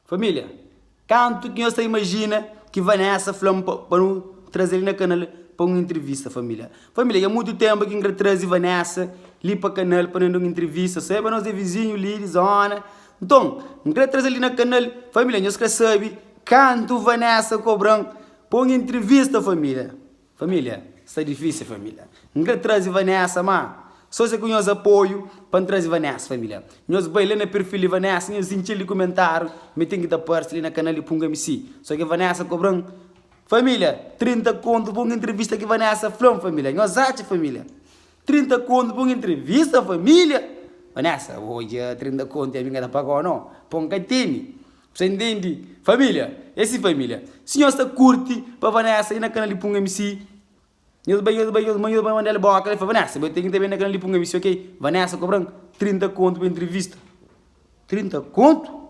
Família, kantu ki nhos ta imajina ki Vanessa fla-m pa nu traze-l li na kanal pa un intrivista, família? Família, dja mutu ténpu ki N kre traze Vanessa li pa kanal pa nu da un intrivista, saiba nos é vizinhu li di zóna. Nton, N kre traze-l li na kanal. Família, nhos kre sabe kantu Vanessa kobra-m pa un intrivista, família? Família, sta difísil família. N kre traze Vanessa má só se ku nhos apoiu pa N traze Vanessa família. Nhos bai la na perfil di Vanessa nhos intxi-l di kumentáriu mi ten ki ta parse li na kanal di Punga MC. Só ki Vanessa kobra-m família 30 kontu pa un intrivista ki Vanessa fla-m família. Nhos atxa família 30 kontu pa un intrivista família? Vanessa, odja 30 kontu ami N ka ta paga-u no, po N ka tene. Sa intendi? Família, é si família. Si nhos ta kurti pa Vanessa i na kanal di Punga MC, nhos bai, nhos bai, nhos bai, nhos bai manda-l boka, el fla, Vanessa, bo ten ki ta ben na kanal di Punga MC, ok? Vanessa kobra-m 30 kontu pa intrivista. 30 kontu?